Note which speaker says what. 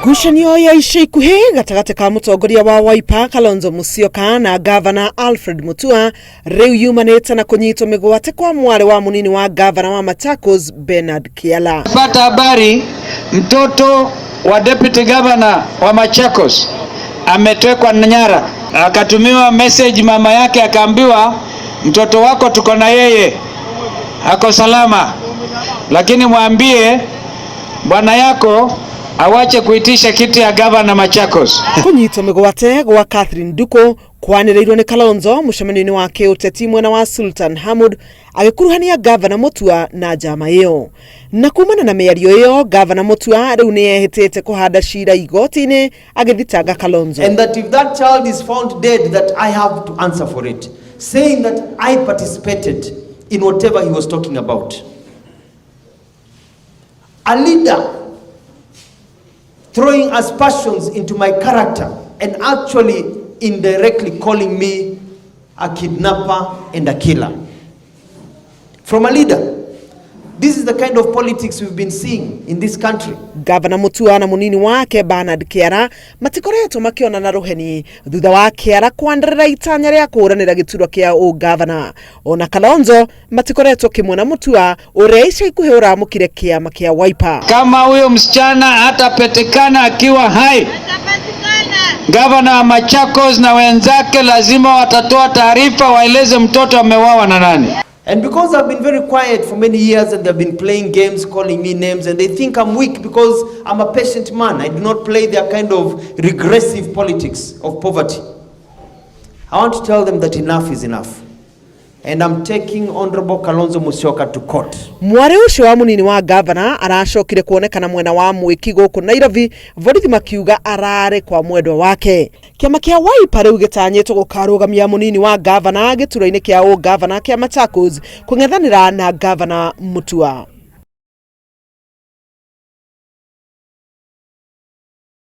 Speaker 1: Ngucanio ya ica ikuhĩ gatagatĩ ka mũtongoria wa Wiper Kalonzo Musyoka na ngavana Alfred Mutua rĩu yumanĩte na kũnyitwo mĩgwate kwa mwarĩ wa mũnini wa ngavana wa Machakos Bernard Kiala.
Speaker 2: Pata habari mtoto wa deputy governor wa Machakos ametekwa nyara, akatumiwa message mama yake akaambiwa, mtoto wako tuko na yeye ako salama, lakini mwambie bwana yako awache kuitisha kiti ya gavana Machakos.
Speaker 1: Kũnyitwo mĩgwate gwa Catherine Nduku kwanĩrĩirwo nĩ Kalonzo mũcemanio-inĩ wa kĩũteti mwena wa Sultan Hamud agĩkuruhania ngavana Mutua na njama ĩyo. Na kumana na mĩario ĩyo, ngavana Mutua rĩu nĩ ehĩtĩte kũhanda cira igoti-inĩ agĩthitanga Kalonzo.
Speaker 3: And that if that child is found dead, that I have to answer for it. Saying that I participated in whatever he was talking about. A leader throwing aspersions into my character and actually indirectly calling me a kidnapper and a killer. From a leader. This is the kind of politics we've been seeing in this country.
Speaker 1: Gavana Mutua na munini wake Bernard Kiara matikoretwo makĩonana rũheni thutha wa Kiara kwanĩrĩra itanya rĩa kũhũranĩra gĩturwa kĩa ũgavana. Ona Kalonzo matikoretwo kĩmwe na Mutua ũrĩa ica ikuhĩ ũramũkire kĩama kĩa Wiper.
Speaker 2: Kama huyo msichana hatapatikana akiwa hai, gavana wa Machakos na wenzake lazima watatoa taarifa, waeleze mtoto ameuawa na nani.
Speaker 3: And because I've been very quiet for many years and they've been playing games, calling me names, and they think I'm weak because I'm a patient man. I do not play their kind of regressive politics of poverty. I want to tell them that enough is enough. And I'm taking Honorable Kalonzo Musyoka to court.
Speaker 1: Mwarĩ ũcio wa mũnini wa gavana aracokire kuonekana mwena wa Mwĩki gũkũ Nairobi, borithi makiuga ararĩ kwa mwendwa wake. Kĩama kĩa Wiper rĩu gĩtanyĩtwo gũkarũgamia mũnini wa gavana gĩturwa-inĩ kĩa ũgavana kĩa Machakos kũng'ethanĩra na gavana Mutua.